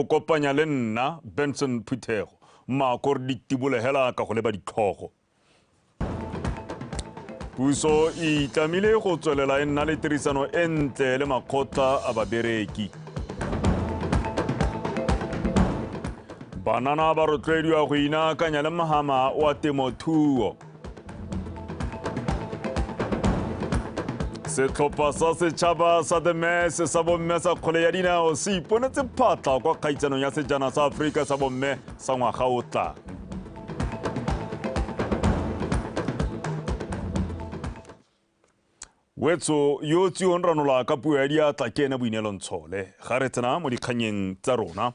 O kopanya le nna Benson Phuthego mmaako re ditibole hela ka go leba ditlhogo. Puso e itlamile go tswelela e nna le tirisano e ntle le makgotla a babereki. Banana ba rotloediwa go inaakanya le mohama wa temothuo. Setlhopha sa setšhaba sa The Mess sa bomme sa kgwele ya dinao se iponetse phatla kwa kgaitsanong ya sejana sa Aforika sa bomme sa ngwaga o tlang. Wetso yo tsiong ranola ka puo ya diatla ke ene Boineelo Ntshole. Ga re tsena mo dikganyeng tsa rona.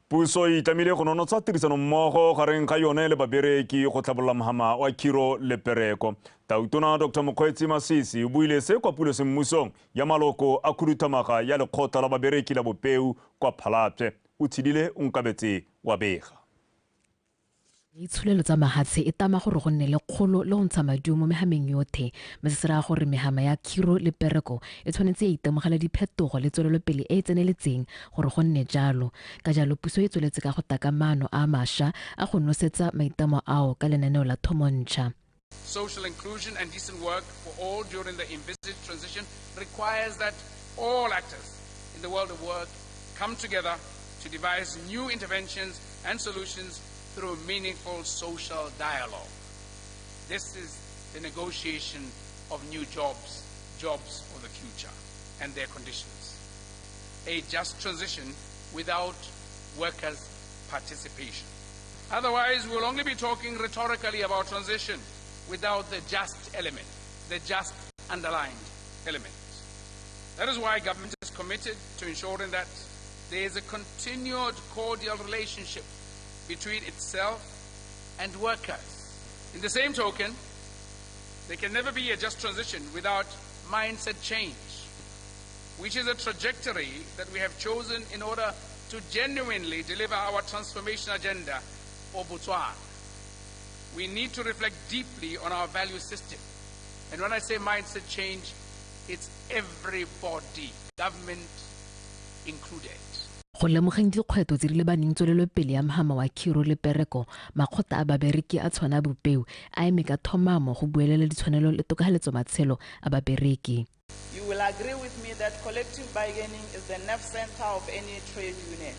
Puso e itlamile go nonotsha tirisanommogo gareng ga yone le babereki go tlhabolola mohama wa khiro le pereko. Tautona Dr. Mokgweetsi Masisi o buile se kwa pulosemmusong ya maloko a khuduthamaga ya lekgotla la babereki la Bopeu kwa Phalapye. O tshedile Onkabetse wa bega. Itsholelo tsa mahatshe e tama gore go nne le kgolo le go ntsha maduo mo mehameng yothe, mme se se raya gore mehama ya khiro le pereko e tshwanetse ya itemogela diphetogo le tswelelopele e e tseneletseng gore go nne jalo. Ka jalo puso e tsweletse ka go taka maano a masha a go nosetsa maitamo ao ka lenaneo la thomontšha. Social inclusion and decent work for all during the envisaged transition requires that all actors in the world of work come together to devise new interventions and solutions through meaningful social dialogue. This is the negotiation of new jobs, jobs of the future, and their conditions. A just transition without workers' participation. Otherwise, we'll only be talking rhetorically about transition without the just element, the just underlined element. That is why government is committed to ensuring that there is a continued cordial relationship between itself and workers. In the same token, there can never be a just transition without mindset change, which is a trajectory that we have chosen in order to genuinely deliver our transformation agenda for Botswana. We need to reflect deeply on our value system. And when I say mindset change, it's everybody, government included. Go lemogeng dikgwetlho tse di lebaneng tswelelopele ya mohama wa khiro le pereko, makgotla a babereki a tshwana Bopeu a eme ka thomamo go buelela ditshwanelo le tokafaletso matshelo a babereki. You will agree with me that collective bargaining is the nerve center of any trade union.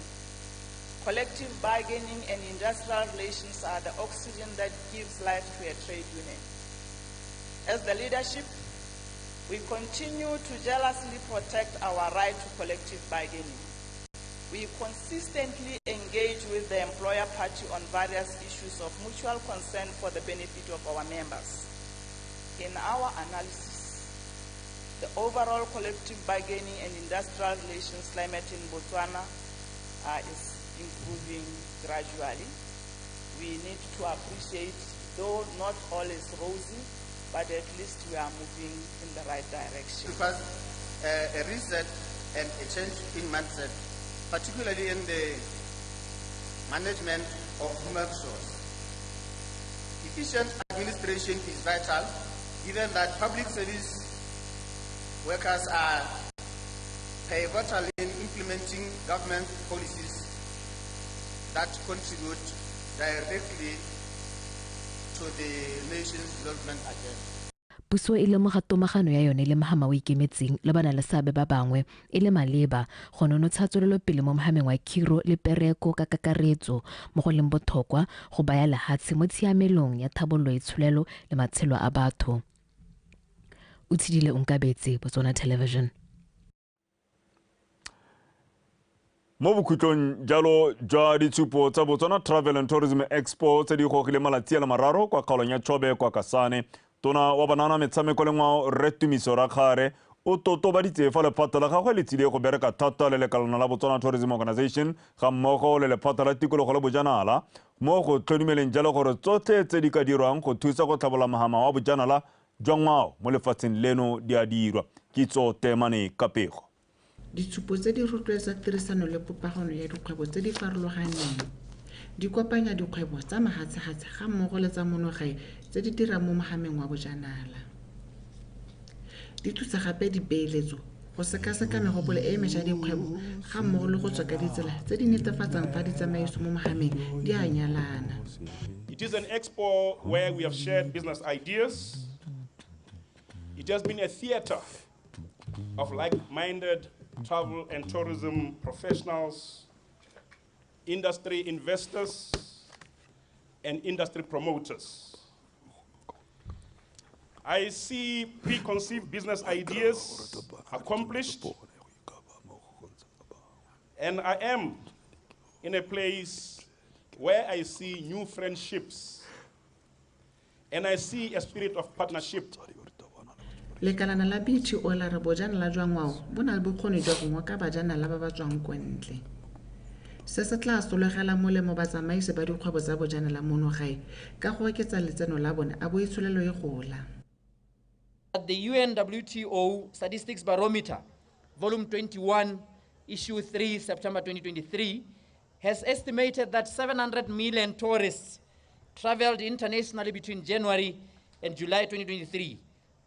Collective bargaining and industrial relations are the oxygen that gives life to a trade union. As the leadership, we continue to jealously protect our right to collective bargaining. We consistently engage with the employer party on various issues of mutual concern for the benefit of our members. In our analysis, the overall collective bargaining and industrial relations climate in Botswana is improving gradually. We need to appreciate, though not all is rosy, but at least we are moving in the right direction. Because a reset and a change in mindset, particularly in the management of human resource. Efficient administration is vital, given that public service workers are pivotal in implementing government policies that contribute directly to the nation's development agenda. Puso e lemoga tomagano ya yone le mohama o ikemetseng le bana le seabe ba bangwe e le maleba go nonotsha tswelelopele mo mohameng wa khiro le pereko ka kakaretso mo go leng botlhokwa go baya lehatshe mo tshiamelong ya thabollo itsholelo le matshelo a batho. O tshedile Onkabetse, Botswana Television. Mo bokhutlong jalo jwa ditshupo tsa Botswana Travel and Tourism Expo tse di gogile malatsi a le mararo kwa kgaolong ya Chobe kwa Kasane, tona wa banana metshameko le ngwao Rre Tumiso Rakgare o totobaditse fa lephata la gagwe le tsile go bereka thata le lekalana la Botswana Tourism Organization ga mmogo le lephata la tikologo le bojanala mo go tlhodimeleng jalo gore tsotlhe tse di ka dirwang go thusa go tlhabola mohama wa bojanala jwa ngwao mo lefatsheng leno di a dirwa. Kitso Temane ka pego. Ditshupo tse di rotloetsa tirisano le popagano ya dikgwebo tse di farologaneng. Di kopanya dikgwebo tsa mahatshehatshe ga mmogo le tsa monogae tse di dirang mo mohameng wa bojanala. Di thusa gape dipeeletso go sekaseka megopolo e mešwa ya dikgwebo ga mmogo le go tswa ka ditsela tse di netefatsang fa ditsamaiso mo mohameng di a nyalana. It is an expo where we have shared business ideas. It has been a theater of like-minded travel and tourism professionals, industry investors, and industry promoters. I see preconceived business ideas accomplished, and I am in a place where I see new friendships, and I see a spirit of partnership. Lekalana la BTO la re bojanala jwa ngwao bo na le bokgoni jwa go ngoka bajanala ba ba tswang kwa ntle. Se se tla sologela molemo batsamaisi ba dikgwebo tsa bojanala mono gae ka go oketsa letseno la bone a bo itsholelo e gola. The UNWTO Statistics Barometer, Volume 21, Issue 3, September 2023, has estimated that 700 million tourists traveled internationally between January and July 2023,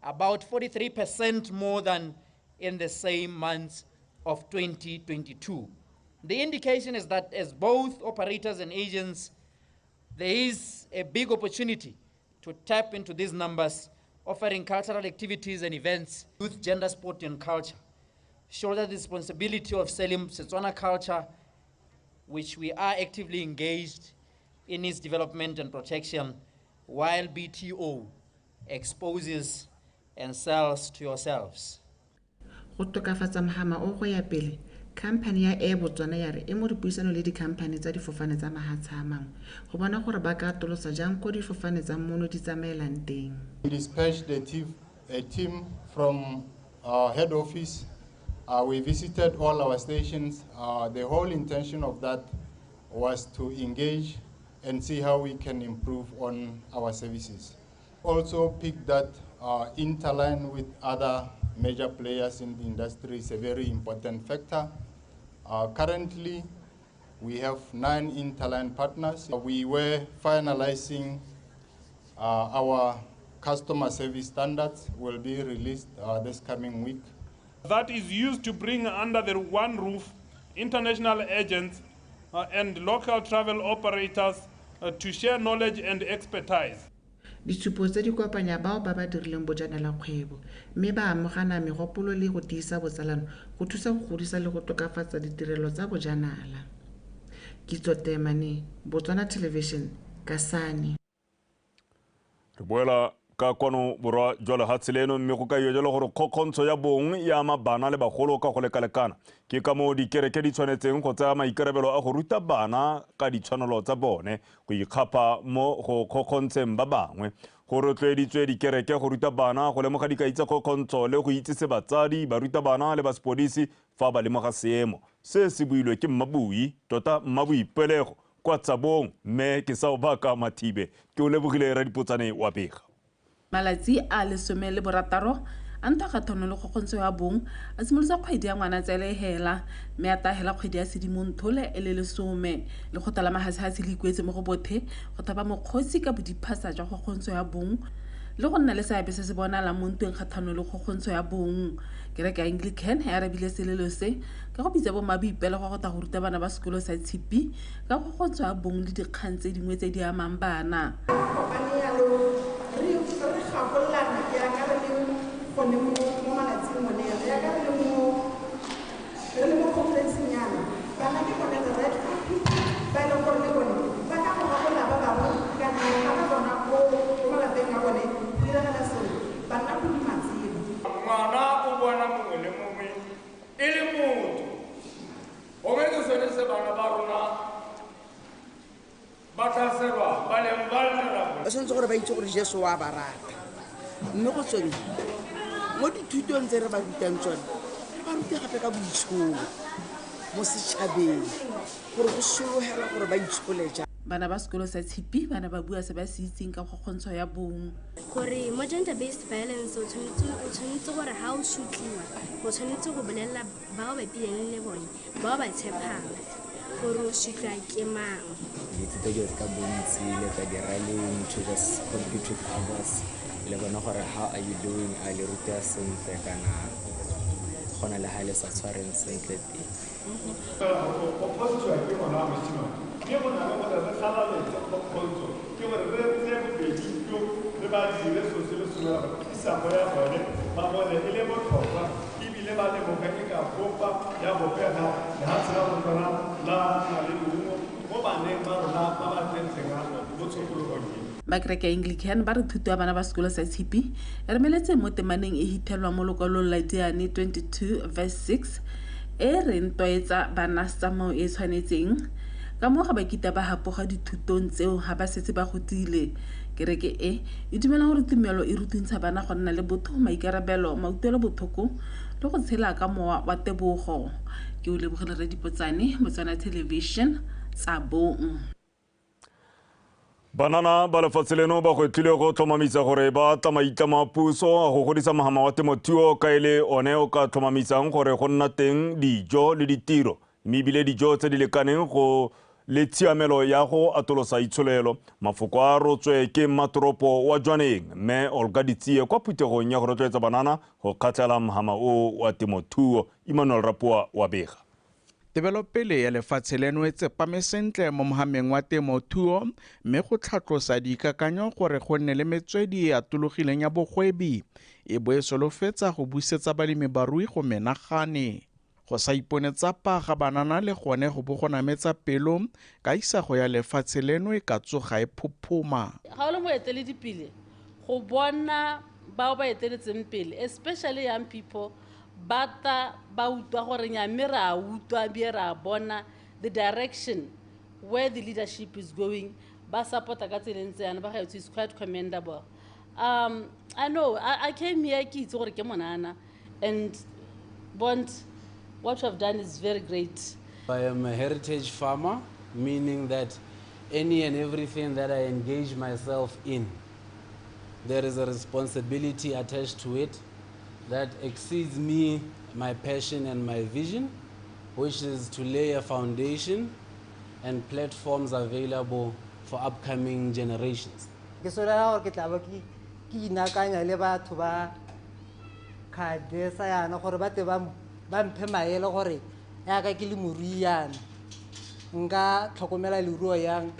about 43% more than in the same months of 2022. The indication is that as both operators and agents, there is a big opportunity to tap into these numbers, offering cultural activities and events, youth, gender, sport, and culture. Shoulder the responsibility of selling Setswana culture, which we are actively engaged in its development and protection, while BTO exposes and sells to yourselves. Go tokafatsa mohama o go ya pele, khamphane ya Air Botswana ya re e mo dipuisano le dikhamphane tsa difofane tsa mahatshe a mangwe go bona gore ba ka atolosa jang ko difofane tsa mono di tsamaelang teng. We dispatched a team from our head office. We visited all our stations. The whole intention of that was to engage and see how we can improve on our services. Also picked that interline with other major players in the industry is a very important factor. Currently, we have 9 interline partners. We were finalizing our customer service standards will be released this coming week. That is used to bring under the one roof international agents and local travel operators to share knowledge and expertise. Ditshupo tse di kopanya bao ba ba dirileng bojanala kgwebo mme ba amogana megopolo le go tiisa botsalano go thusa go godisa le go tokafatsa ditirelo tsa bojanala. Kitso Temane, Botswana Television, Kasane. Re boela ka kwano borwa jwa lehatshe leno mme go kaiwa jalo gore kgokgontsho ya bong e ama bana le bagolo ka go lekalekana. Ke ka moo dikereke di tshwanetseng go tsaya maikarabelo a go ruta bana ka ditshwanelo tsa bone go ikgapha mo go kgokgontsheng ba bangwe. Go rotloeditswe dikereke go ruta bana go lemoga dikai tsa kgokgontsho le go itsise batsadi, barutabana le basepodisi fa ba lemoga seemo. Se se builwe ke Mmabui, tota Mmaboipelego kwa Tsabong, mme ke sa o baka Mathibe. Ke o lebogile Radipotsane wa bega. Malatsi a 16 a ntwa kgatlhanong le kgokgontsho ya bong a simolotse kgwedi ya Ngwanatsele hela mme a tahela kgwedi ya Sedimonthole e le 10. Lekgotla la mahatshe le ikuetse mo go bothe go thapa mokgosi ka bodiphasa jwa kgokgontsho ya bong le go nna le seabe se se bonalang mo ntweng kgatlhanong le kgokgontsho ya bong. Kereke ya Anglican e arabile selelo se ka go bitsa bommaboipelego go tla go ruta bana ba sekolo sa Tshipi ka kgokgontsho ya bong le dikgang tse dingwe tse di amang bana. Ngwana o bona mongwe le mongwe e le motho. Gongwe ke sone se bana ba rona ba tlhaselwa ba leng vulnerable. Ba tshwanetse gore ba itse gore Jesu wa ba rata. Mme go tsweng mo dithutong tse re ba rutang tsone, re ba rute gape ka boitsholo mo setšhabeng gore go sologela gore ba itshole jang. Bana ba sekolo sa Tshipi bana ba bua se ba se itseng ka kgokgontsho ya bong. Gore mo gender based violence o tshwanetse gore ha o sotliwa o tshwanetse go bolelela bao ba bapileng le bone, bao ba tshepang gore o sotliwa ke mang. Ke ithuta dilo ka bontsi le tsa di-rallying to just compete with others le bona gore how are you doing, a le ruta sentle kana Go na le ha le sa tshwareng sentle teng. Ba kereke ya Anglican ba re thuto ya bana ba sekolo sa Tshipi e remeletse mo temaneng e hithelwa mo lokwalong la Diane 22 verse 6 e reng tlwaetsa bana tsamao e tshwanetseng ka moo ga ba kita ba hapoga dithutong tseo ga ba setse ba godile. Kereke e e dumela gore tumelo e rutuntsha bana go nna le botho, maikarabelo, mautlwelo botlhoko le go tshela ka mowa wa tebogo. Ke o lebogile Rre Dipotsane, Botswana Television, Tsabong. Banana ba lefatshe leno ba gwetlhile go tlhomamisa gore ba tla maitlamo a puso a go godisa mohama wa temothuo ka e le one o ka tlhomamisang gore go nna teng dijo le ditiro, mme ebile dijo tse di lekaneng go le tshiamelo ya go atolosa itsholelo. Mafoko a rotswe ke mmatoropo wa Jwaneng, mme Olga Ditsie kwa phuthegong ya go rotloetsa banana go kgatlhela mohama o wa temothuo. Emmanuel Rapoa wa bega. Tebelopele ya lefatshe leno e tsepame sentle mo mohameng wa temothuo, mme go tlhatlosa dikakanyo gore go nne le metswedi e atologileng ya bogwebi e bo e solofetsa go busetsa balemi barui go menagane. Go sa ipone tsapa ga banana le gone go bo go nametsa pelo ka isago ya lefatshe leno e ka tsoga e phophoma. Ga o le moeteledipele go bona bao ba eteletseng pele, especially young people, ba ta ba utlwa gore nya mme re a utlwa ebile re a bona the direction where the leadership is going, ba support-a ka tsela e ntse yana, ba gaetsho is quite commendable. I know I came here ke itse gore ke monana, and bond what you have done is very great. I am a heritage farmer, meaning that any and everything that I engage myself in, there is a responsibility attached to it that exceeds me, my passion and my vision, which is to lay a foundation and platforms available for upcoming generations. Ke solela gore ke tla ba ke inakanya le batho ba Khadesa yana gore ba te ba mphe maele gore yaka ke le morui yana nka tlhokomela leruo yang,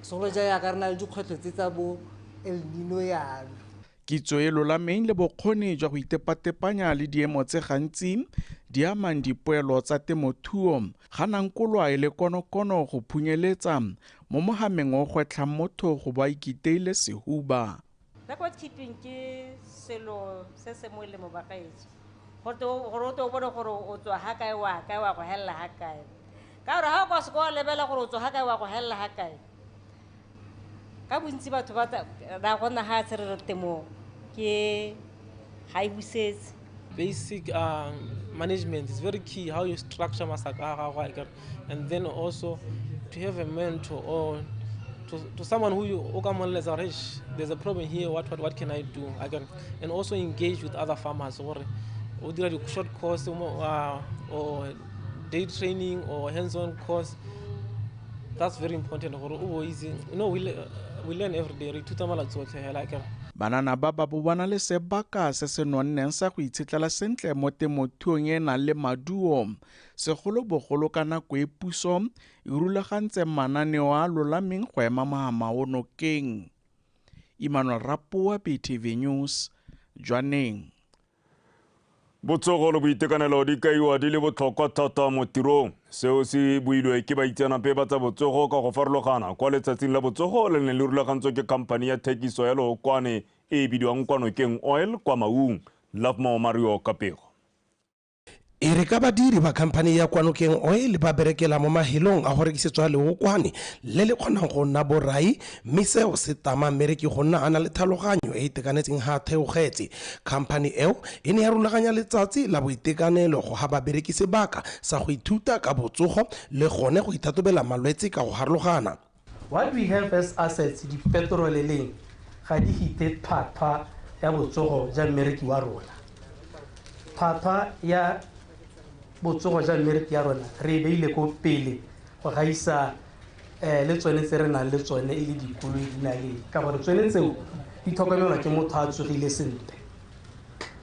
segolo jang yaka re na le dikgwetlho tse tsa bo El Nino yana. Kitso e lolameng le bokgoni jwa go itepatepanya le diemo tse gantsi di amang dipoelo tsa temothuo ga nankolwa e le konokono go phunyeletsa mo mohameng o gwetlhang motho go ba ikiteile sehuba. Record keeping ke selo se se molemo ba gaetsho, gore o tle o bone gore o tswa ha kae wa kae wa go hella ha kae, ka gore ha o ka se wa lebela gore o tswa ha kae wa go hella ha kae, ka bontsi batho ba ra go nna ha se re temo ke ga e busetse. Basic management is very key, how you structure masaka a gago, and then also to have a mentor or to someone who you o ka moleletsa gore there's a problem here, what can I do? I can, and also engage with other farmers gore o dira di short course or day training or hands-on course. That's very important gore o bo itse, you know, we learn every day, re ithuta malatsi otlhe hela akere. Banana ba ba bo bona le sebaka se se nonneng sa go itshetlela sentle mo temothuong e nang le maduo, segolobogolo ka nako e puso e rulagantse mananeo a lolameng go ema mohama o nokeng. Emmanuel Rapoa, BTV News, Jwaneng. Botsogo le boitekanelo di kaiwa di le botlhokwa thata mo tirong. Seo se builwe ke baitseanape ba tsa botsogo ka go farologana kwa letsatsing la botsogo le neng le rulagantswe ke khamphane ya thekiso ya leokwane e e bidiwang kwa Nokeng Oil kwa Maung. Lovemore Mario ka pego. E re ka badiri ba khamphane ya kwa Nokeng Oil ba berekela mo mahelong a go rekisetswa leokwane le le kgonang go nna borai, mme seo se tama mmereki go nna a na le tlhaloganyo e itekanetseng ha theogetse. Khamphane eo e ne ya rulaganya letsatsi la boitekanelo go ha babereki sebaka sa go ithuta ka botsogo le gone go ithatobela malwetse ka go harologana. What we have as assets, dipetrole leng ga di hite tlhwatlhwa ya botsogo ja mmereki wa rona. Tlhwatlhwa ya botsogo ja mmereki ya rona re e beile ko pele go gaisa le tsone tse re nang le tsone e le dikoloi di na le, ka gore tsone tseo di tlhokomelwa ke motho a tsogile sentle.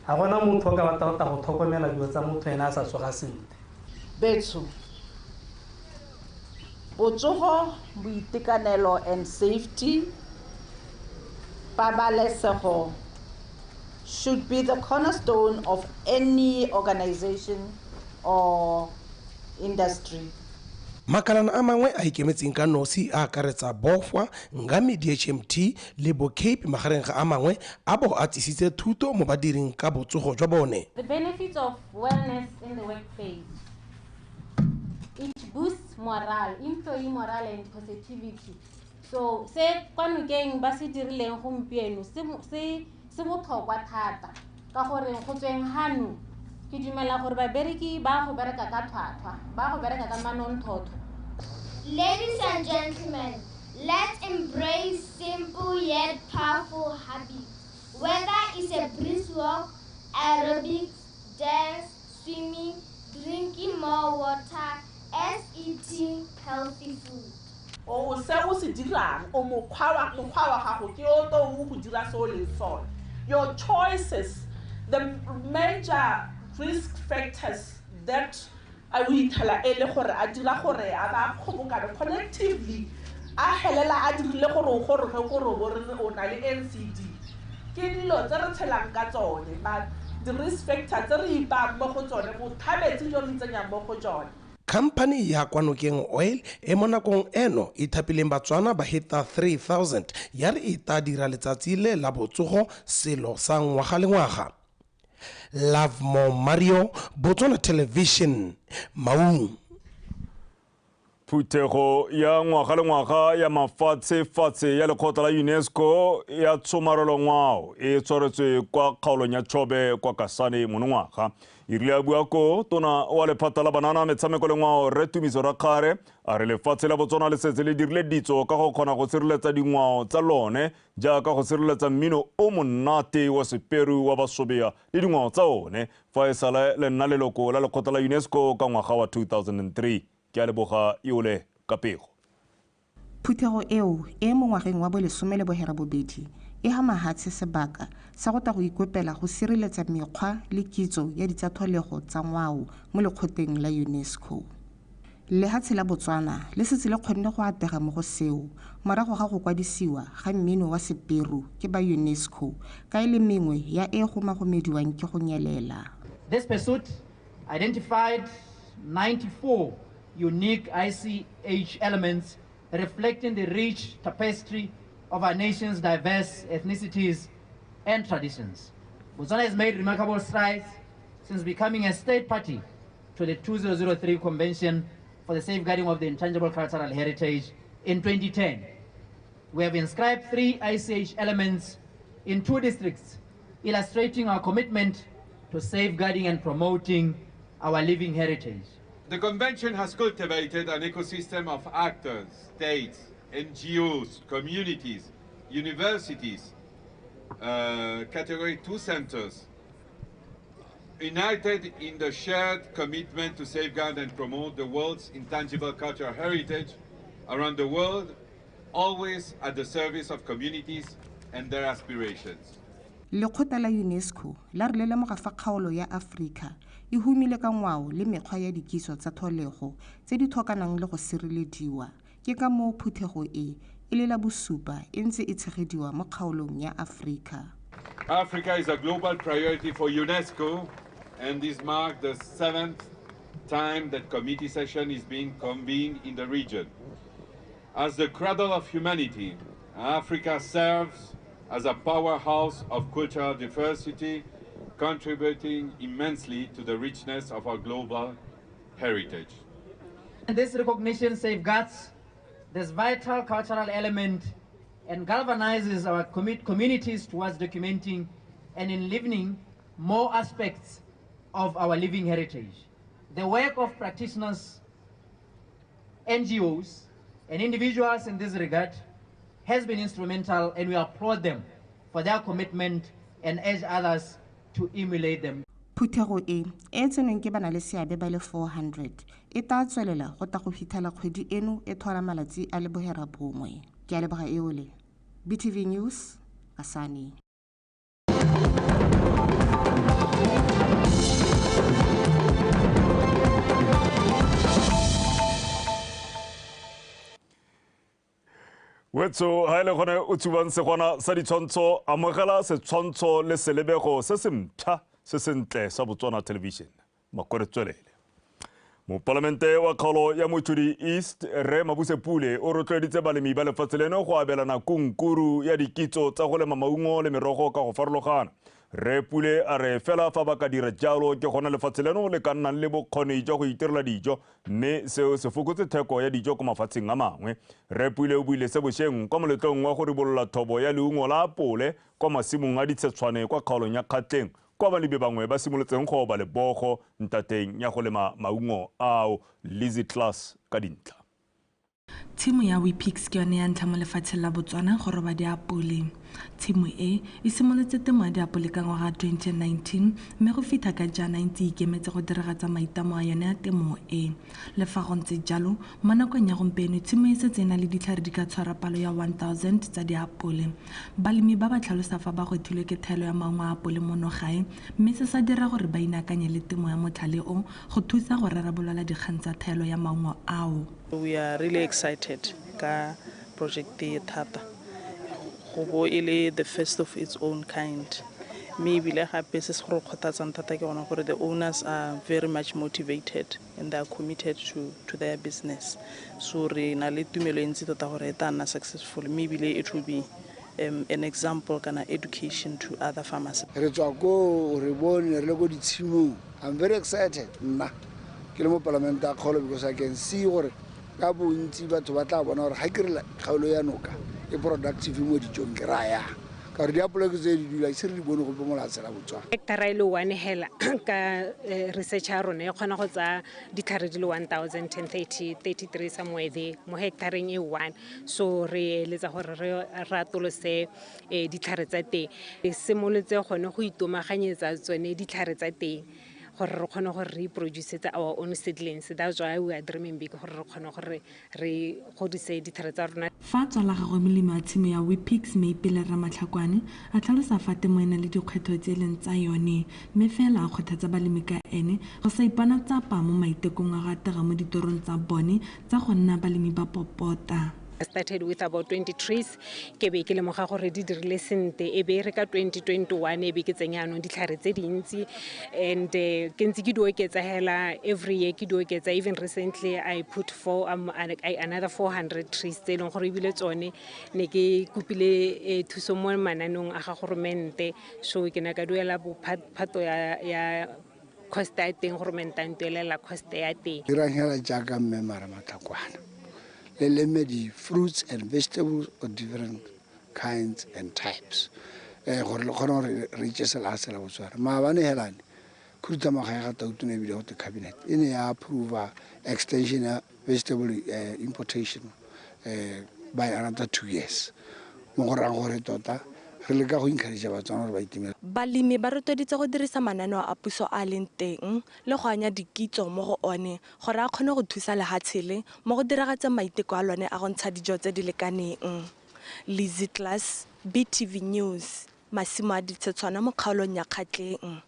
Ga gona motho o ka batla go tla go tlhokomela dilo tsa motho ene a sa tsoga sentle. Betsho, botsogo, boitekanelo and safety, pabalesego should be the cornerstone of any organization or industry. Makalana a mangwe a ikemetseng ka nosi a akaretsa Bofwa, Ngami DHMT le bo Cape magareng ga a mangwe a bo a tsisitse thuto mo badiring ka botsogo jwa bone. The benefits of wellness in the workplace. It boosts morale, employee morale and positivity. So se kwa nokeng ba se dirileng gompieno se se botlhokwa thata ka gore go tsweng hano ke dumela gore babereki ba go bereka ka tlhwatlhwa, ba go bereka ka manontlhotlho. Ladies and gentlemen, let's embrace simple yet powerful habits. Whether it's a brisk walk, aerobics, dance, swimming, drinking more water, as eating healthy food. O se o se dirang, o mokgwa wa gago ke o to o go dira se o leng sone. Your choices, the major risk factors that I will tell e le gore a dira gore a ba kgobokane collectively a helela a dirile gore o goroge gore o bo re o na le NCD. Ke dilo tse re tshelang ka tsone, but the risk factor tse re ipang mo go tsone, bothabetse jo re itsenyang mo go tsone. Khamphani ya kwa Nokeng Oil e mo nakong eno e thapileng Batswana ba heta 3000 ya re e tla dira letsatsi le la botsogo selo sa ngwaga le ngwaga. Lovemore Mario, Botswana Television, Maung. Phuthego ya ngwaga le ngwaga ya mafatshe-fatshe ya lekgotla la UNESCO ya tshomarelo ngwao e tshwaretswe kwa kgaolong ya Chobe kwa Kasane monongwaga. E rile a bua ko tona wa lephata la banana metshameko le ngwao Rre Tumiso Rakgare a re lefatshe la Botswana le setse le dirile ditso ka go kgona go sireletsa dingwao tsa lone jaaka go sireletsa mmino o monate wa seperu wa Basobea le dingwao tsa one fa e sale le nna leloko la lekgotla la UNESCO ka ngwaga wa 2003. Ke a leboga Iole ka pego. Phuthego eo e mo ngwageng wa bo 18 e ha mahatshe sebaka sa go tla go ikopela go sireletsa mekgwa le kitso ya ditsatlholego tsa ngwao mo lekgotleng la UNESCO. Lehatshe la Botswana le setse le kgonne go atega mo go seo morago ga go kwadisiwa ga mmino wa seperu ke ba UNESCO ka e le mengwe ya e gomagomediwang ke go nyelela. This pursuit identified 94 unique ICH elements reflecting the rich tapestry of our nation's diverse ethnicities and traditions. Botswana has made remarkable strides since becoming a state party to the 2003 Convention for the Safeguarding of the Intangible Cultural Heritage in 2010. We have inscribed 3 ICH elements in 2 districts, illustrating our commitment to safeguarding and promoting our living heritage. The Convention has cultivated an ecosystem of actors, states, NGOs, communities, universities, Category 2 centers, united in the shared commitment to safeguard and promote the world's intangible cultural heritage around the world, always at the service of communities and their aspirations. Lekgotla la UNESCO la re le lemoga fa kgaolo ya Afrika e humile ka ngwao le mekgwa ya dikiso tsa tlholego tse di tlhokanang le go sirelediwa. Ke ka moo phuthego e e le la bosupa e ntse e tshegediwa mo kgaolong ya Afrika. Africa is a global priority for UNESCO, and this marks the 7th time that committee session is being convened in the region. As the cradle of humanity, Africa serves as a powerhouse of cultural diversity, contributing immensely to the richness of our global heritage. And this recognition safeguards this vital cultural element and galvanizes our communities towards documenting and enlivening more aspects of our living heritage. The work of practitioners, NGOs, and individuals in this regard has been instrumental, and we applaud them for their commitment and urge others to emulate them. Phuthego e e tsenweng ke bana le seabe ba le 400 e tla tswelela go tla go fitlhela kgwedi eno e thola malatsi a le 9. Ke a leboga Eole. BTV News, Kasane. Wetso ha ile gone o tsubang segwana sa ditshwantsho amogela setshwantsho le selebego se se mpšha se sentle sa Botswana Television. Makore tswelele. Mopalamente wa kgaolo ya Mochudi East Rre Mabuse Pule o rotloeditse balemi ba lefatshe leno go abelana kunkuru ya dikitso tsa go lema maungo le merogo ka go farologana. Rre Pule a re fela fa ba ka dira jalo ke gona lefatshe leno le ka nnang le bokgoni jwa go itirela dijo mme seo se fokotse theko ya dijo ko mafatsheng a mangwe. Rre Pule o buile se bošeng kwa moletlong wa go ribolola thobo ya leungo la apole kwa masimong a Ditshetshwane kwa kgaolong ya Kgatleng kwa balemi bangwe ba simolotseng go oba lebogo ntateng ya go lema maungo ao. Lizzy Class ka dintlha. Tshimo ya WePix ke yone ya ntlha mo lefatsheng la Botswana go roba diapole. Tshimo e e simolotse temo ya diapole ka ngwaga 2019 mme go fitlha ka jaana e ntse e ikemetse go diragatsa maitlamo a yone ya temo e. Le fa go ntse jalo, mo nakong ya gompieno tshimo e setse e na le ditlhare di ka tshwara palo ya 1000 tsa diapole. Balemi ba ba tlhalosa fa ba gwetlhilwe ke thaelo ya maungo a apole mono gae mme se sa dira gore ba inaakanye le temo ya motlhale o go thusa go rarabolola dikgang tsa thaelo ya maungo ao. We are really excited ka project e thata go bo e le the first of its own kind. Mme ebile gape se se go re kgothatsang thata ke gona gore the owners are very much motivated and they are committed to their business. So re na le tumelo e ntsi tota gore e tla nna successful, mme ebile it will be an example kana education to other farmers. Re tswa ko re bone re le ko ditshimong. I'm very excited nna ke le mo palamente a kgolo because I can see gore ka bontsi batho ba tla bona gore ga ke re kgaolo ya noka e productive mo dijong ke raya ka gore diapole ke tse di dula se re di bone gope mo lefatsheng la Botswana. Hectare e le one hela ka research ya rona e kgona go tsaya ditlhare di le 1033 somewhere there mo hectareng e one. So re eletsa gore re atolose ditlhare tsa teng, re simolotse gone go itomaganyetsa tsone ditlhare tsa teng gore re kgone gore re iproducetse our own seedlings. That's why we are dreaming big gore re kgone gore re godise ditlhare tsa rona. Fa tswa la gagwe molemi wa tshimo ya WePix Meipele Ramatlhakwane a tlhalosa fa temo e na le dikgwetlho tse e leng tsa yone mme fela a kgothatsa balemi ka ene go sa ipona tsapa mo maitekong a go atega mo ditorong tsa bone tsa go nna balemi ba popota. I started with about 20 trees. Ke be ke lemoga gore di dirile sente e be re ka 2021 e be ke tsenya anong ditlhare tse dintsi and ke ntse ke di oketsa hela every year ke di oketsa. Even recently I put another 400 trees tse e leng gore ebile tsone ne ke kopile thuso mo mananong a ga goromente, so ke ne ka duela phato ya cost ya teng goromente a ntuelela cost ya teng. Dirang hela jaaka mme Ramatlhakwana le leme di-fruits and vegetables of different kinds and types gore le kgone gore re itse lefatshe la Botswana. Maabane helane khuduthamaga ya ga Tautona ebile gote cabinet e ne ya approva extension ya vegetable importation by another 2 years mo go rayang gore tota re leka go encourage Batswana gore ba itemele. Balemi ba rotloeditse go dirisa mananeo a puso a leng teng le go anya dikitso mo go one gore a kgone go thusa lehatshe le mo go diragatseng maiteko a lone a go ntsha dijo tse di lekaneng. Lizzy Class, BTV News, masimo a Ditshetshwana mo kgaolong ya Kgatleng.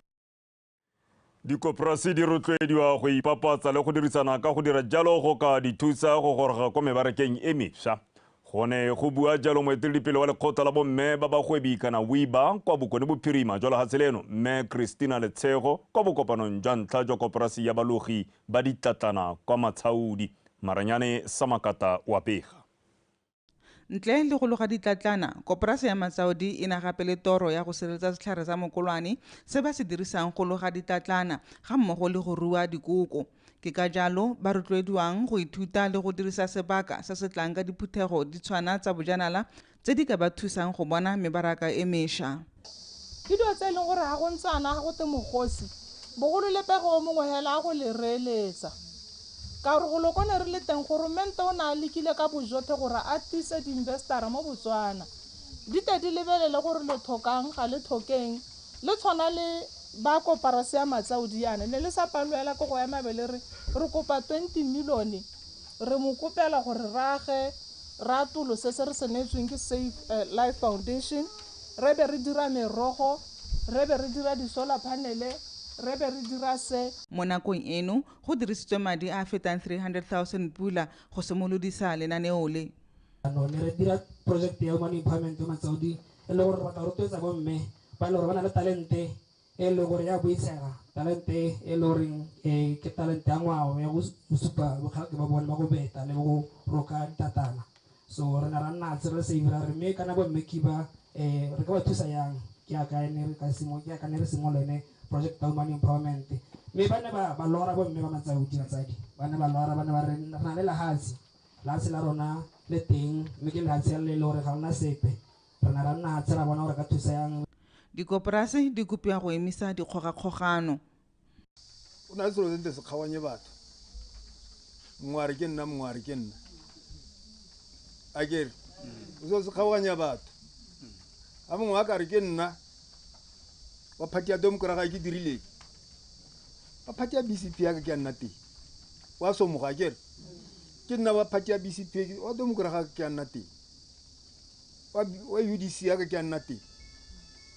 Dikoporasi di rotloediwa go ipapatsa le go dirisana ka go dira jalo go ka di thusa go goroga kwa mebarakeng e mešwa. Gone go bua jalo moeteledipele wa lekgotla la bomme ba bagwebi kana WIBA kwa Bokone Bophirima jwa lefatshe leno mme Christina Letshego kwa bokopanong jwa ntlha jwa koporasi ya balogi ba ditlatlana kwa Matshaodi. Maranyane Samakata wa pega. Ntle le go loga ditlatlana, koporasi ya Matsaodi e na gape le toro ya go sireletsa setlhare sa mokolwane se ba se dirisang go loga ditlatlana ga mmogo le go rua dikoko. Ke ka jalo ba rotloediwang go ithuta le go dirisa sebaka se se tlang ka diphuthego di tshwana tsa bojanala tse di ka ba thusang go bona mebaraka e mešwa. Ke dilo tse e leng gore ga go ntsana ga go te mogosi bogolo le pego o mongwe hela a go le reeletsa ka gore go lokone re le teng goromente o ne a lekile ka bojotlhe gore a tise di-investara mo Botswana di te di lebelele gore le tlhokang ga le tlhokeng le tshwana le ba koporasi ya Matsaodi yana ne le sa palelwa ke go ema be le re re kopa 20 million re mo kopela gore re age re atolose se re se neetsweng ke Safe Life Foundation re be re dira merogo Re be re dira di-solar panele, re be re dira se. Mo nakong eno go dirisitswe madi a a fetang 300,000 pula go simolodisa lenaneo le. Ne re dira project ya woman empowerment ya Matsaudi, e le gore re batla go rotloetsa bomme ba e le gore ba na le talente e le gore ya buisega, talente e le goreng ke talente ya ngwao ya go supa bokgakge ba bone ba go beta le go roka ditatana. So re ne ra nna tse re save ra re mme kana bomme ke ba re ka ba thusa yang, ke aka ne re ka simo ke aka ne re simolola ene project ya woman empowerment. Mme ba ne ba lora bomme ba Matsaudi, batsadi ba ne ba lora, ba ne ba re re na le lehatshe, lehatshe la rona le teng, mme ke lehatshe le le gore ga lona sepe. Re ne ra nna tse ra bona gore ka thusa yang. Dikoporasi di kopiwa go emisa dikgogakgogano. O na le selo se ntle se kgaoganye batho. Mongwe a re ke nna, mongwe a re ke nna. Akere o selo se kgaoganya batho. A mongwe a ka re ke nna wa party ya Domkrag ga ke dirile, wa party ya BCP ya ka ke a nna teng, wa somoga akere ke nna wa party ya BCP, wa Domkrag ga ke a nna teng, wa UDC ya ka ke a nna teng.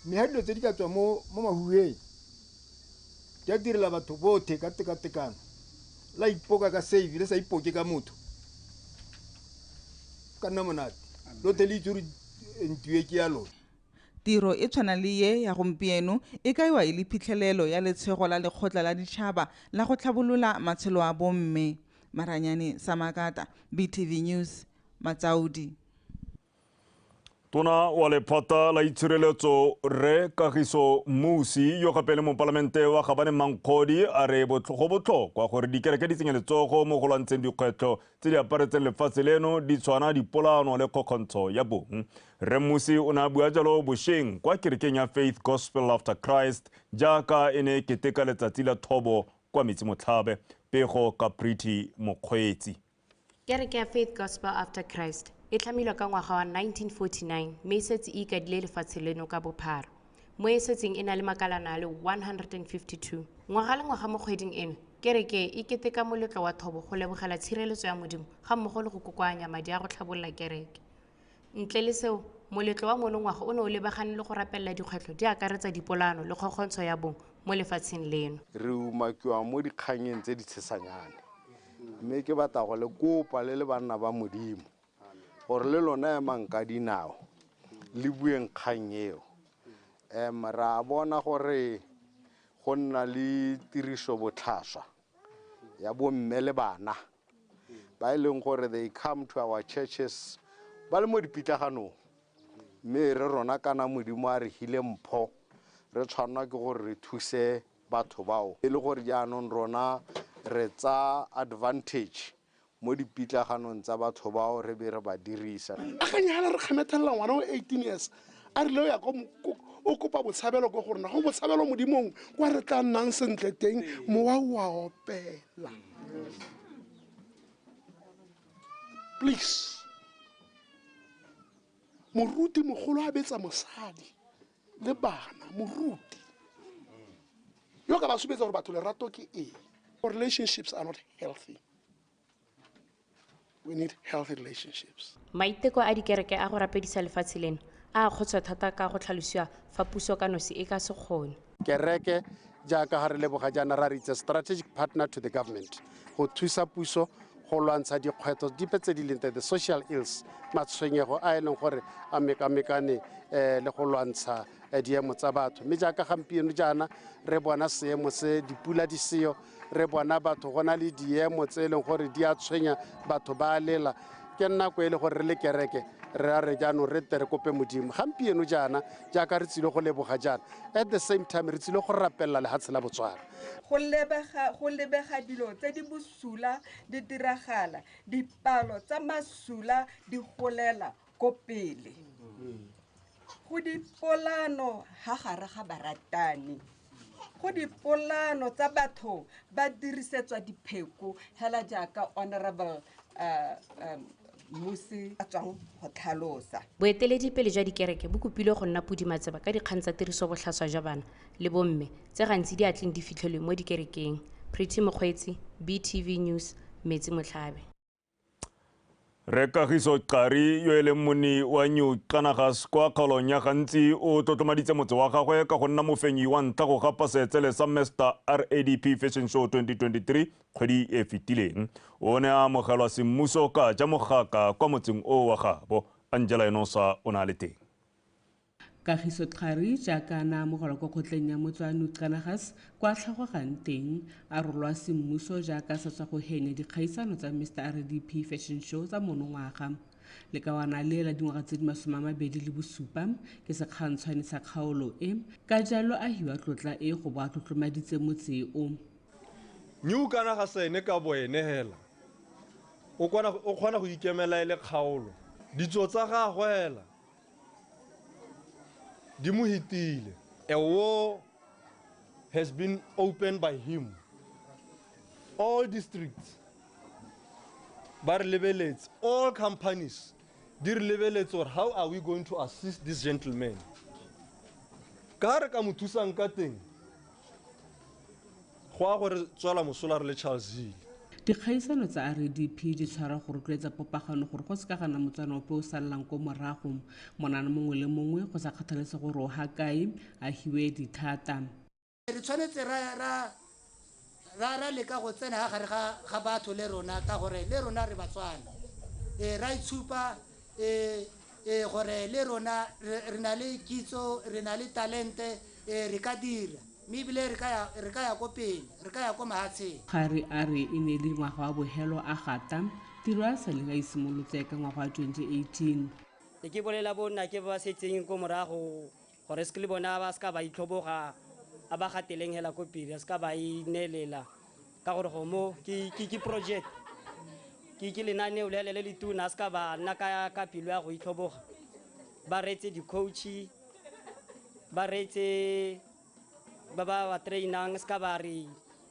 Mme ha dilo tse di ka tswa mo mahuheng di a direla batho botlhe ka tekatekano, la ipoka ka save le sa ipoke ka motho, ka nna monate lotlhe le itse gore ntue ke ya lona. Tiro e tshwana le ye ya gompieno e kaiwa e le phitlhelelo ya letshego la lekgotla la ditšhaba la go tlhabolola matshelo a bomme. Maranyane Samakata, BTV News, Matsaudi. Tona wa lephata la itshireletso Rre Kagiso Mmusi yo gape le mopalamente wa Gabane Mankgodi a re go botlhokwa gore dikereke di tsenye letsogo mo go lwantsheng dikgwetlho tse di aparetseng lefatshe leno di tshwana dipolano le kgokgontsho ya bong. Rre Mmusi o ne a bua jalo bošeng kwa kerekeng ya Faith Gospel After Christ jaaka e ne e keteka letsatsi la thobo kwa Metsimotlhabe. Pego ka Pretty Mokgweetsi. Kereke ya Faith Gospel After Christ e tlhamilwe ka ngwaga wa 1949 mme e setse e ikadile lefatshe leno ka bophara. Mo e setseng e na le makalana a le 152. Ngwaga le ngwaga mo kgweding eno, kereke e keteka moletlo wa thobo go lebogela tshireletso ya Modimo ga mmogo le go kokoanya madi a go tlhabolola kereke. Ntle le seo, moletlo wa monongwaga o ne o lebagane le go rapelela dikgwetlho di akaretsa dipolano le kgokgontsho ya bong mo lefatsheng leno. Re umakiwa mo dikganyeng tse di tshesanyane, mme ke batla go le kopa le le banna ba Modimo gore le lona emang ka dinao le bueng kgang eo. Ra bona gore go nna le tiriso botlhaswa ya bomme le bana ba e leng gore they come to our churches ba le mo dipitlaganong, mme re rona kana Modimo a re hile mpho re tshwanwa ke gore re thuse batho bao e le gore jaanong rona re tsa advantage mo dipitlaganong tsa batho bao re be re ba dirisa. Akanya hala re kgamethelela ngwana o 18 years a rile o ya o kopa botshabelo ko go rona, go botshabelo Modimong kwa re tla nnang sentle teng, mowa o a opela. Please, moruti mogolo a betsa mosadi le bana, moruti yo ka ba supetsa gore batho lerato ke eng. Relationships are not healthy. We need healthy relationships. Maiteko a dikereke a go rapedisa lefatshe leno a kgotswa thata ka go tlhalosiwa fa puso ka nosi e ka se kgone. Kereke jaaka ga re leboga jaana ra re itse strategic partner to the government go thusa puso go lwantsha dikgwetlho dipe tse di leng teng, the social ills, matshwenyego a e leng gore a mekamekane le go lwantsha diemo tsa batho. Mme jaaka gampieno jaana re bona seemo se dipula di seo, re bona batho go na le diemo tse e leng gore di a tshwenya batho ba a lela. Ke nako e le gore re le kereke re a re jaanong re tle re kope Modimo gampieno jaana jaaka re tsile go leboga jaana, at the same time re tsile go rapelela lehatshe la Botswana. Go lebega dilo tse di bosula di diragala, dipalo tsa masula di golela ko pele. Go dipolano ha gare ga baratani, go dipolano tsa batho ba dirisetswa dipheko hela jaaka Honorable Mmusi a tswang go tlhalosa. Boeteledipele jwa dikereke bo kopilwe go nna podimatseba ka dikgang tsa tirisobotlhaswa jwa bana le bomme tse gantsi di a tleng di fitlhelwe mo dikerekeng. Pretty Mokgweetsi, BTV News, Metsimotlhabe. Rre Kagiso Qari yo e leng monni wa New Kanagas kwa kgaolong ya Gantsi o tlotlomaditse motse wa gagwe ka go nna mofenyi wa ntlha go gapa seetsele sa Mr RADP Fashion Show 2023 kgwedi e fetileng. O ne a amogelwa semmuso ka ja mogaka kwa motseng o wa gabo. Angela Enosa o ne a le teng. Kagiso Qari jaaka a ne a amogelwa kwa kgotleng ya motse wa New Kanagas kwa tlhagogang teng a rolwa semmuso jaaka sa tswa go henya dikgaisano tsa Mr RDP Fashion Show tsa monongwaga. Lekawana le la dingwaga tse di 27 ke sekgantshwane sa kgaolo e, ka jalo a hiwa tlotla e go bo a tlotlomaditse motse o. New Kanagas ene ka bo ene hela o kgona go ikemela e le kgaolo. Ditso tsa gagwe hela di mo hitile. A war has been opened by him. All districts ba re lebeletse, all companies di re lebeletse gore how are we going to assist this gentleman. Ka re ka mo thusang ka teng go a gore tswela mosola re le Charles Hill. Dikgaisano tsa RDP di tshwara go rotloetsa popagano gore go se ka gana motswana ope o sallang ko morago. Monana mongwe le mongwe go sa kgathalese gore o ha kae a hiwe dithata. Re tshwanetse ra leka go tsena ga gare ga batho le rona ka gore le rona re Batswana. Ra itshupa gore le rona re na le kitso, re na le talente, re ka dira. Mme ebile re ka ya ko pele, re ka ya ko mahatsheng. Qari a re e ne le ngwaga wa bohelo a gata tiro a saleng a isimolotse ka ngwaga wa 2018. Ke bolela bonna ke ba setseng ko morago gore se le bona ba ska ba itlhoboga a ba gateleng hela ko pele, se ka ba inelela ka gore go mo ke project ke lenaneo le le letona, se ka ba nna ka pelo ya go itlhoboga. Ba reetse di-coach, ba reetse ba ba trainang, se ka ba re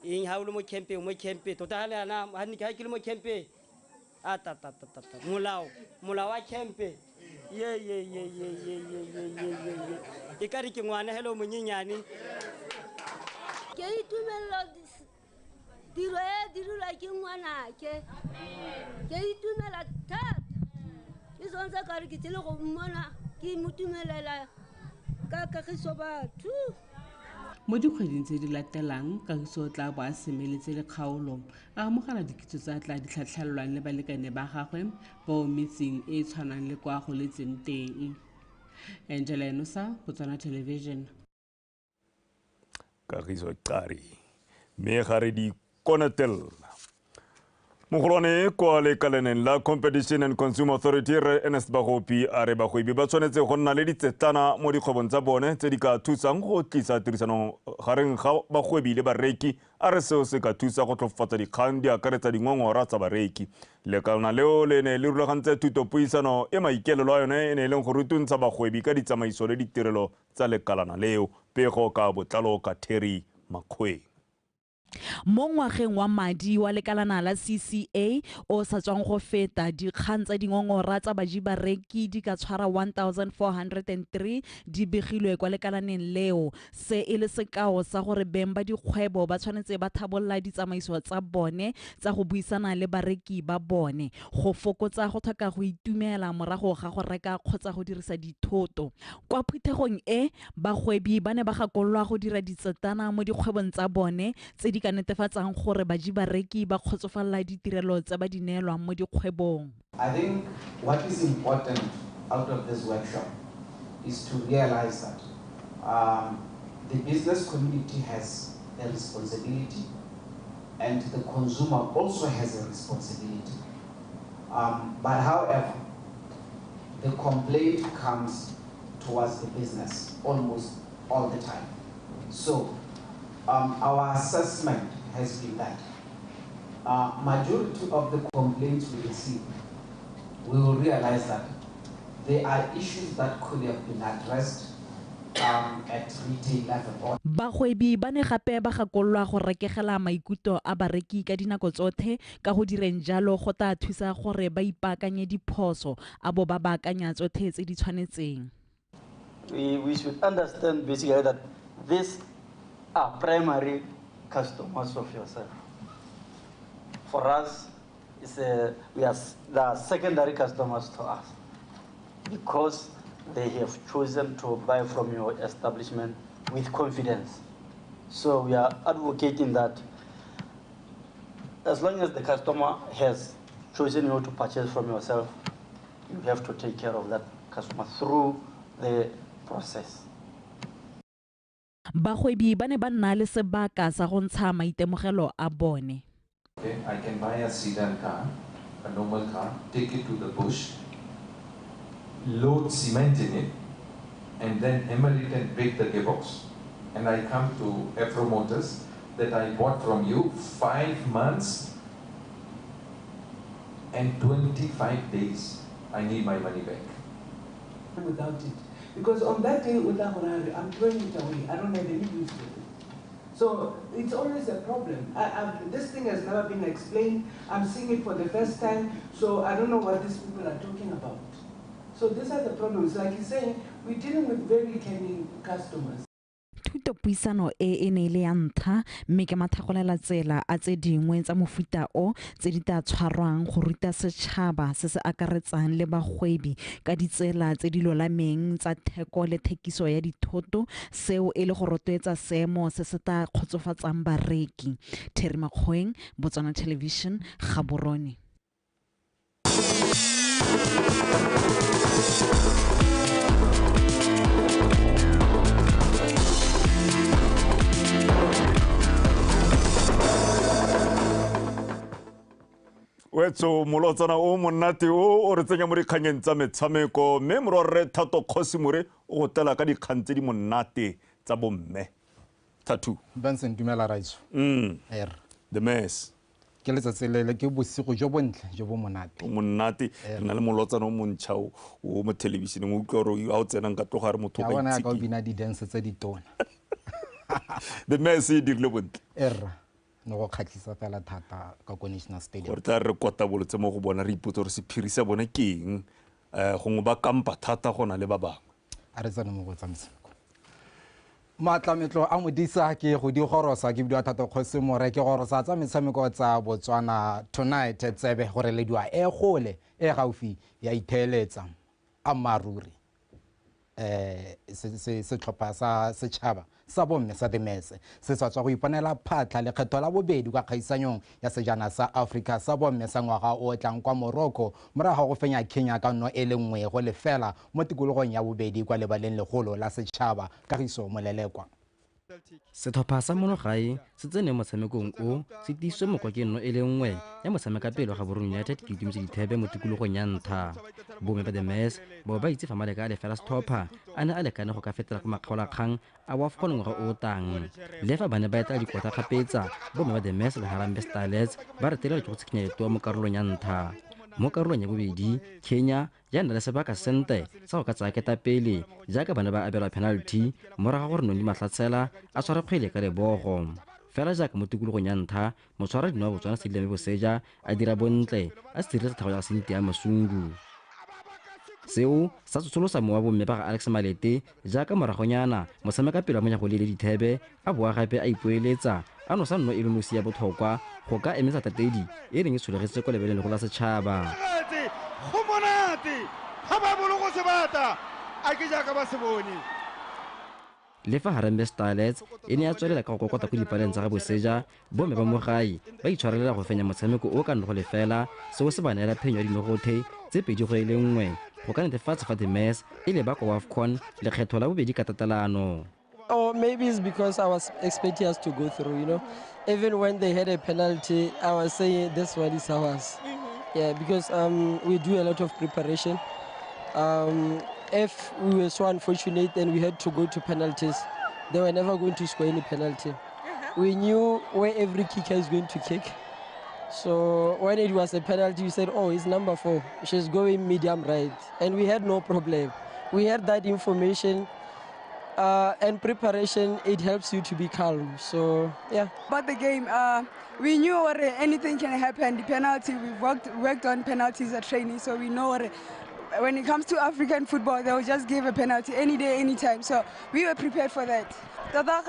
eng ha o le mo campeng, mo campe tota ha le ana ha ne ke le mo campe a ta ta ta ta molao wa campe ye ye ye ye ye ye ye ye ye e ka re ke ngwana hello monyenyane. Ke itumela tiro e dirula ke ngwanake, ke itumela thata ke sontse ka re ke tsile go mmona ke motumelela ka kagiso batho. Mo dikgweding tse di latelang Kagiso o tla bo a semeletse le kgaolo a amogela dikitso tsa tla di tlhatlhelelwang le balekane ba gagwe bao metseng e e tshwanang le kwa goletseng teng. Angela Enosa, Botswana Television. Kagiso Qari mme ga re di konatella. Mogolwane kwa lekalaneng la Competition and Consumer Authority Rre Ernest Bagopi a re bagwebi ba tshwanetse go nna le ditsetlana mo dikgwebong tsa bone tse di ka thusang go tlisa tirisano gareng ga bagwebi le bareki. A re seo se ka thusa go tlhofofatsa dikgang di akaretsa dingongora tsa bareki. Lekalana leo le ne le rulagantse thutopuisano e maikaelelo a yone e ne e leng go rutuntsha bagwebi ka ditsamaiso le ditirelo tsa lekalana leo. Pego ka botlalo ka Terry Makgweng. Mo ngwageng wa madi wa lekalana la CCA o sa tswang go feta, dikgang tsa dingongora tsa baji bareki di ka tshwara 1403 di begilwe kwa lekalaneng leo. Se e le sekao sa gore beng ba dikgwebo ba tshwanetse ba thabolla ditsamaiso tsa bone tsa go buisana le bareki ba bone go fokotsa go tlhoka go itumela morago ga go reka kgotsa go dirisa dithoto. Kwa phuthegong e, bagwebi ba ne ba gakololwa go dira ditsetana mo dikgwebong tsa bone tse di ka netefatsang gore baji bareki ba kgotsofalla ditirelo tse ba di neelwang mo dikgwebong. I think what is important out of this workshop is to realize that the business community has a responsibility and the consumer also has a responsibility. But however, the complaint comes towards the business almost all the time. So our assessment has been that majority of the complaints we receive, we will realize that there are issues that could have been addressed at retail level. Bagwebi ba ne gape ba gakololwa go rekegela maikutlo a bareki ka dinako tsotlhe, ka go direng jalo go tla thusa gore ba ipaakanye diphoso a bo ba baakanya tsotlhe tse di tshwanetseng. We should understand basically that these are primary customers of yourself. For us, They are secondary customers to us because they have chosen to buy from your establishment with confidence. So we are advocating that as long as the customer has chosen you to purchase from yourself, you have to take care of that customer through the process. Bagwebi ba ne ba nna le sebaka sa go ntsha maitemogelo a bone. Okay, I can buy a sedan car, a normal car, take it to the bush, load cement in it, and then hammer it and break the gearbox. And I come to Afro Motors that I bought from you 5 months and 25 days. I need my money back. Without it. Because on that day, I'm throwing it away. I don't have any use for it. So it's always a problem. This thing has never been explained. I'm seeing it for the first time, so I don't know what these people are talking about. So these are the problems. Like he's saying, we're dealing with very canny customers. Thutopuisano e e ne le ya ntlha mme ke mathagolela tsela a tse dingwe tsa mofuta o tse di tla tshwarwang go ruta setšhaba se se akaretsang le bagwebi ka ditsela tse di lolameng tsa theko le thekiso ya dithoto, seo e le go rotloetsa seemo se se tla kgotsofatsang bareki. Terry Makgoeng, Botswana Television, Gaborone. Wetso molotsana o monate o re tsenya mo dikganyeng tsa metshameko mme morwarre Thato Kgosimore o go tela ka dikgang tse di monate tsa bomme. Thato. Benson, dumela raitso. The mess. Ke letsatsi le ke bosigo jo bontle jo bo monate. Monate re na le molotsana o montšha o mo thelebišeneng o utlwa gore a o tsenang ka tloga re motho o ka itse. Ka o bina di-dance tse di tona. The mess e dirile bontle. Erra. No go kgatlhisa fela thata ka ko National Stadium. Gore tla re kota bolotse mo go bona re ipotsa gore sephiri sa bone ke eng, gongwe ba kampa thata go na le ba bangwe. A re tsene mo go tsa metshameko. Maatlametlo a modisa ke go di gorosa ke bidiwa Thato Kgosimore ke gorosa tsa metshameko tsa Botswana Tonight tsebe gore lediwa e gole e gaufi ya itheeletsa ammaruri. Setlhopha sa setšhaba sa bomme sa Demese se sa tswa go iponela phatlha lekgetho la bobedi kwa kgaisanyong ya sejana sa Afrika sa bomme sa ngwaga o tlang kwa Morocco morago ga go fenya Kenya ka 1-0 mo tikologong ya bobedi kwa lebaleng legolo la setšhaba Kagiso Molelekwa. Setlhopha sa monogae se tsene motshamekong o se tiisitswe mokwa ke 1-1 ya motshamekapele ga Gaborone United ke itumetse dithebe mo tikologong ya ntlha. Bomme ba The Mess bao ba itse fa maleka a lefela setlhopha a ne a lekane go ka fetela ko makgaolakgang a WAFCON ngwaga o tang. Le fa ba ne ba etela dikota kgapetsa, bomme ba The Mess le Harambee Starlets ba retelelwa ke go tshikinya letoa mo karolong ya ntlha. Mo karolong ya bobedi, Kenya ya nna le sebaka sente sa go ka tsaya ketapele jaaka ba ne ba abelwa penalty morago ga gore Noni Mahlatsela a tshware kgwele ka lebogo. Fela jaaka mo tikologong ya ntlha, motshwara dino wa Botswana Sedilame Boseja a dira bontle a sireletsa thago ya Cynthia Masungu. Seo sa tsosolosa mowa bomme ba ga Alex Malete jaaka moragonyana motshamekapele wa Monyagole le Dithebe a boa gape a ipoeletsa a nosa nno e le nosi ya botlhokwa go ka emisa tatedi e reng e tsholegetse kwa lebeleng legolo la setšhaba. Go monate ga ba bolo go se bata a ke jaaka ba se bone. Le fa Harambee Starlets e ne ya tswelela ka go kokota ko dipaleng tsa ga Boseja, bomme ba mo gae ba itshwarelela go fenya motshameko o ka 0-0, seo se ba neela phenyo ya dinogothe tse 2-1 go ka netefatsa fa The Mess e leba kwa WAFCON lekgetho la bobedi ka tatelano. Or maybe it's because I was expecting us to go through, you know. Even when they had a penalty, I was saying this one is ours. Yeah, because we do a lot of preparation. If we were so unfortunate and we had to go to penalties, they were never going to score any penalty. We knew where every kicker is going to kick. So when it was a penalty, we said, oh, it's number 4. She's going medium right. And we had no problem. We had that information. And preparation, it helps you to be calm. So, yeah. About the game, we knew anything can happen. The penalty, we worked on penalties at training, so we know When it comes to African football, they will just give a penalty any day, anytime. So we were prepared for that. Tota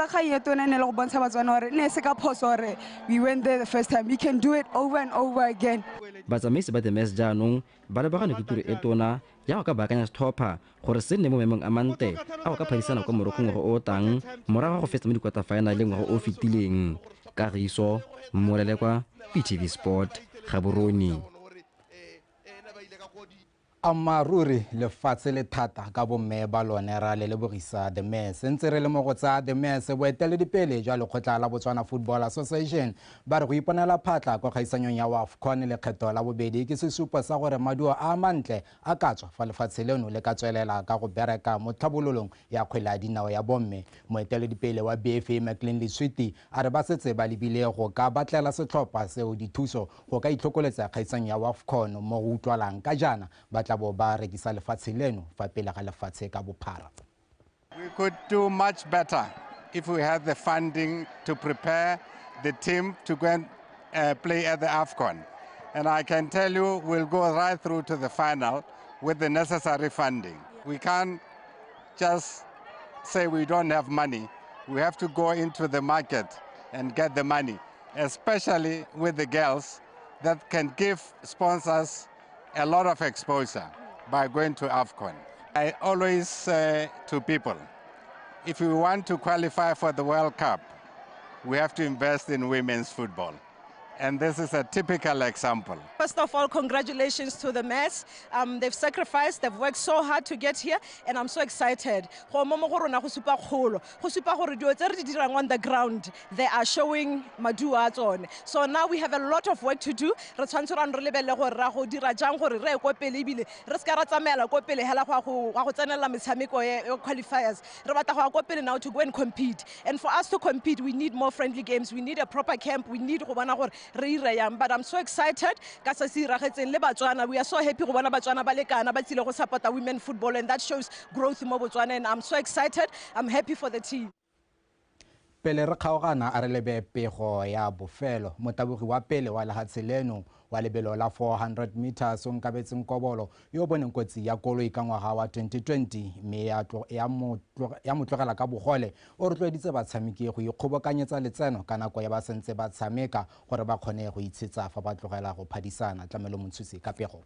kgang e tona ne le go bontsha Batswana gore ne se ka phoso gore we went there the first time. We can do it over and over again. Batsamaisi ba The Mess jaanong ba lebagane ke tiro e tona ya go ka baakanya setlhopha gore se nne mo maemong a mantle a go ka phadisana kwa Morocco ngwaga o o tlang morago ga go fetsa mo dikwata-faenaleng ngwaga o o fetileng. Kagiso Molelekwa, BTV Sport, Gaborone. Ammaaruri lefatshe le thata ka bomme ba lone ra le lebogisa The Mess. Ntse re le mo go tsa The Mess, boeteledipele jwa lekgotla la Botswana Football Association ba re go iponela phatla kwa kgaisanyong ya AFCON lekgetho la bobedi ke sesupo sa gore maduo a mantle a ka tswa fa lefatshe leno le ka tswelela ka go bereka mo tlhabololong ya kgwele ya dinao ya bomme. Moeteledipele wa BFA Maclean Leswiti a re ba setse ba lebile go ka batlela setlhopha seo dithuso go ka itlhokoletsa kgaisanyo ya AFCON mo go utlwalang ka jaana ba tla bo ba rekisa lefatshe leno fa pele ga lefatshe ka bophara. We could do much better if we had the funding to prepare the team to go and play at the AFCON. And I can tell you we'll go right through to the final with the necessary funding. We can't just say we don't have money. We have to go into the market and get the money, especially with the girls that can give sponsors a lot of exposure by going to AFCON. I always say to people, if we want to qualify for the World Cup, we have to invest in women's football. And this is a typical example. First of all, congratulations to the Mess. They've sacrificed, they've worked so hard to get here, and I'm so excited. Go mo mo go rona go supa kgolo, go supa gore dilo tse re di dirang on the ground, they are showing maduo a tsone. So now we have a lot of work to do. Re tshwanetse ra re lebelele gore ra go dira jang gore re ye ko pele ebile re seka ra tsamaela ko pele hela go ya go tsenela metshameko ya qualifiers. Re batla go ya ko pele now to go and compete. And for us to compete, we need more friendly games. We need a proper camp. We need go bona gore re ire yang. But I'm so excited ka se se iragetseng le Batswana. We are so happy go bona Batswana ba lekana ba tsile go support women football, and that shows growth mo Botswana, and I'm so excited. I'm happy for the team. Pele re kgaogana a re lebe pego ya bofelo. Motabogi wa pele wa lehatshe leno wa lebelo la 400 meters o Nkabetse Nkobolo yo o boneng kotsi ya koloi ka ngwaga wa 2020 mme ya mo tlogela ka bogole o rotloeditse batshameki go ikgobokanyetsa letseno ka nako ya ba sentse ba tshameka gore ba kgone go itshetsa fa ba tlogela go phadisana. Tlamelo Montshusi ka pego.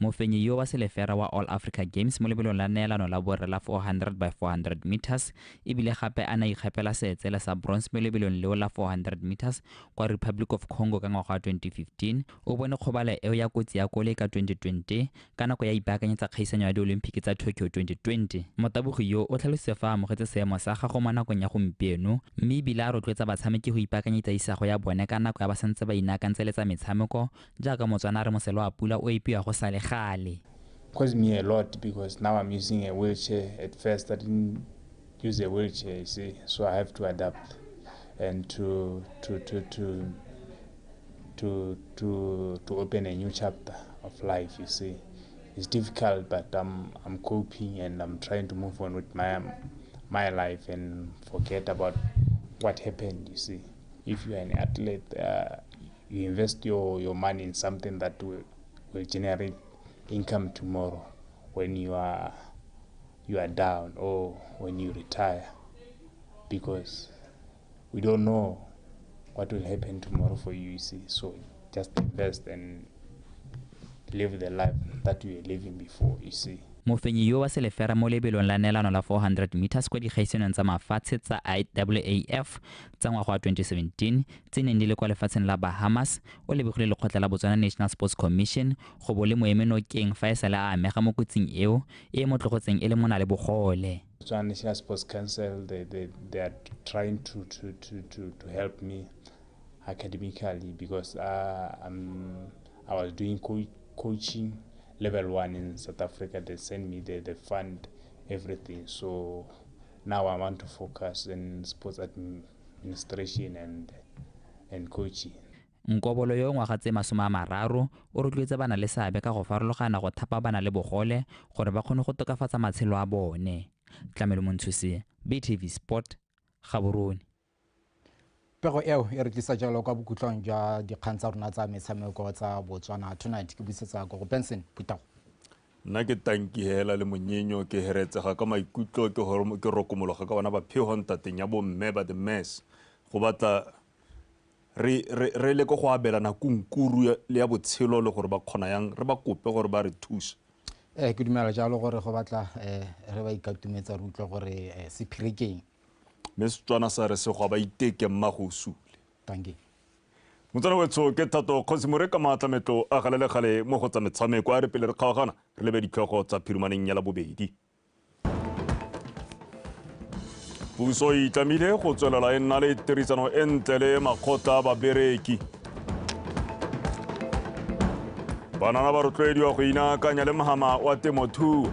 Mofenyi yo wa selefera wa All Africa Games mo lebelong la neelano la borre la 400 by 400 meters ebile gape a na ikgapela seetsele sa bronze mo lebelong leo la 400 meters kwa Republic of Congo ka ngwaga wa 2015. O bone kgobalo eo ya kotsi ya koloi ka 2020 ka nako ya ipaakanyetsa kgaisanyo ya di-Olympic tsa Tokyo 2020. Motabogi yo o tlhalositse fa a amogetse seemo sa gago mo nakong ya gompieno mme ebile a rotloetsa batshameki go ipaakanyetsa isago ya bone ka nako ya ba santse ba inaakantse le tsa metshameko jaaka Motswana a re moselo wa pula o epiwa go sa le gale. Caused me a lot because now I'm using a wheelchair. At first I didn't use a wheelchair, you see, so I have to adapt and to open a new chapter of life, you see. It's difficult, but I'm coping and I'm trying to move on with my life and forget about what happened, you see. If you're an athlete, you invest your money in something that will generate income tomorrow when you are down or when you retire, because we don't know what will happen tomorrow for you, you see. So just invest and live the life that you were living before, you see. Mofenyi yo wa selefera mo lebelong la neelano la 400 meters kwa dikgaisanong tsa mafatshe tsa IAAF tsa ngwaga wa 2017 tse neng di le kwa lefatsheng la Bahamas o lebegile lekgotla la Botswana National Sports Commission go bo le mo eme nokeng fa e sale a amega mo kotsing eo e mo tlogotseng e le mona le bogole. Botswana National Sports Council, they are trying to help me academically because I was doing coaching level 1 in South Africa. They sent me the fund, everything. So now I want to focus in sports administration and coaching. Nkobolo yo ngwaga tse 30 o rotloetsa bana le seabe ka go farologana go thapa bana le bogole gore ba kgone go tokafatsa matshelo a bone. Tlamelo Montshusi, BTV Sport, Gaborone. Pego eo e re tlisa jalo kwa bokhutlong jwa dikgang tsa rona tsa metshameko tsa Botswana Tonight. Ke buisetsa ko go Benson Putago. Nna ke tanki hela le monyenyo ke heretsega ka maikutlo ke ke rokomologa ka bona ba phego ntateng ya bomme ba the mess go batla re re le go abelana kunkuru le ya botshelo le gore ba kgona yang re ba kope gore ba re thuse. Ke dumela jalo gore go batla re ba ikatumetsa re utlwa gore sephiri keng. Mme Setswana sa re se go ba iteke mma go sule. Tanki. Motsana wetsho ke Thato Kgosi More ka maatlametlo a gale le gale mo go tsa metshameko a re pele re kgaogana re lebe ditlhogo tsa phirimaneng ya labobedi. Puso e itlamile go tswelela e nna le tirisano e ntle le makgotla a babereki. Banana ba rotloediwa go inaakanya le mohama wa temothuo.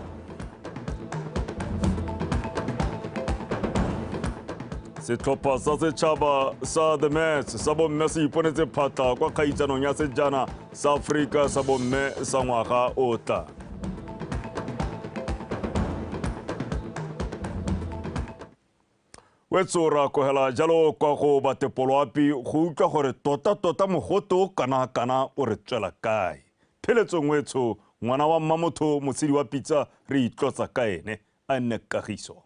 Setlhopha sa setšhaba sa The Mets sa bomme se iponetse phatla kwa kgaitsanong ya sejana sa Aforika sa bomme sa ngwaga o tla. Wetso ra kogela jalo kwa go batepoloapi go utlwa gore tota-tota mogote o kana-kana o re tswela kae. Pheletsong wetsho ngwana wa mmamotho motshedi wa pitsa re itlotsa ka ene a nne kagiso.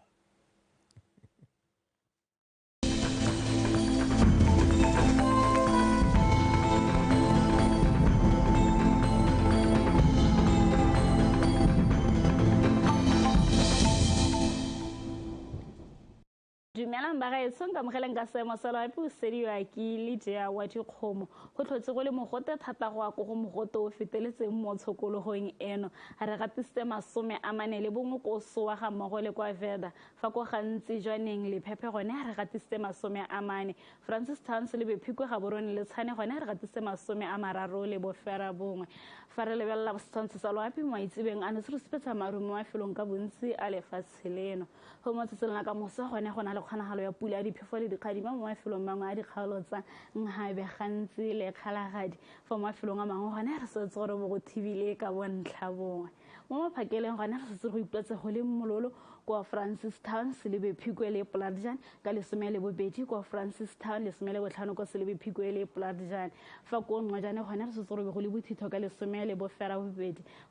Dumelang bagaetsho nka amogeleng ka seemo sa loapi o sediwa ke Lydia wa dikgomo. Go tlhotse go le mogote thata go ya ko go mogote o feteletseng mo tshokologong eno. Re gatisitse 41 ko Sowa ga mmogo le kwa Veda. Fa ko gantsi jwaneng lephephe gone re gatisitse 40. Francis Towns le Bephikwe Gaborone le Tshane gone re gatisitse 39. Fa re lebelela setshwantsho sa loapi mo maitsebeng a ne se re supetsa maru mo mafelong ka bontsi a lefatshe leno. Go mo tsatsing la ka moso gone go na le kgonagalo ya pula ya diphefo le dikgadima mo mafelong mangwe a dikgaolo tsa Nhabe gantsi le Kgalagadi. Fa mo mafelong a mangwe gone re setse gore bo go thibile ka bontlha bongwe. Mo maphakeleng gone re setse go ipoletse go le mololo kwa Francis Town, Selebi Phikwe le Platjan ka 12 kwa Francis Town, 15 kwa Selebi Phikwe le Platjan. Fa ko Nqojane gone re setse gore go le bothitho ka 18.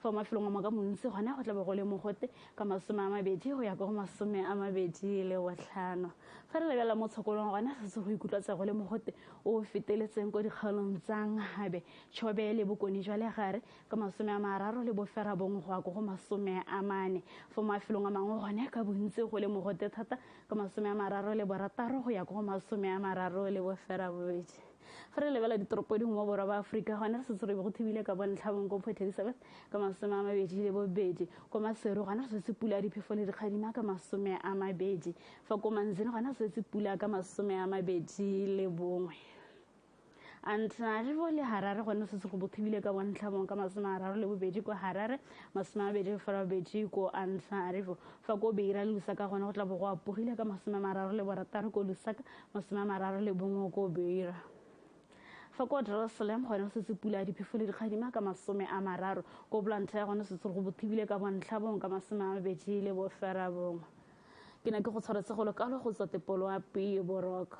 Fa mo mafelong a mangwe ka montsi gone go tla bo go le mogote ka 20 go ya ko go 25. Fa re lebelela mo tshokolong gone re setse go ikutlwatsa go le mogote o feteletseng ko dikgaolong tsa Nhabe, Chobe le Bokone jwa Legare ka 39 go ya ko go 40. Fa mo mafelong a mangwe gone ka bontsi go le mogote thata ka 36 go ya ko go 38. Fa re lebelela ditoropo dingwe mo borwa ba Aforika gone re setse re be go thibile ka bontlhabong ko Port Elizabeth ka 22. Ko Maseru gone re setse pula ya diphefo le dikgadima ka 20. Fa ko Manzini gone re setse pula ka 21. Antananarivo le Harare gone setse go bothibile ka bontlhabong ka 32 ko Harare, 28 ko Antananarivo. Fa ko Beira le Lusaka gone go tla bo go apogile ka 36 ko Lusaka, 31 ko Beira. Fa ko Jerusalem gone setse pula ya diphefo le dikgadima ka 30. Ko Blantyre gone setse go bothibile ka bontlhabong ka 29. Ke ne ke go tshwaretse go le kalo go tswa Tepoloapi Boroko.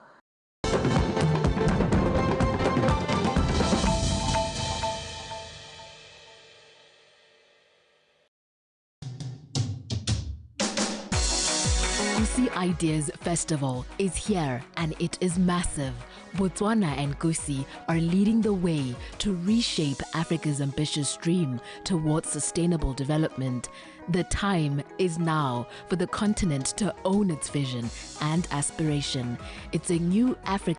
Gusi Ideas Festival is here and it is massive. Botswana and Gusi are leading the way to reshape Africa's ambitious dream towards sustainable development. The time is now for the continent to own its vision and aspiration. It's a new Africa.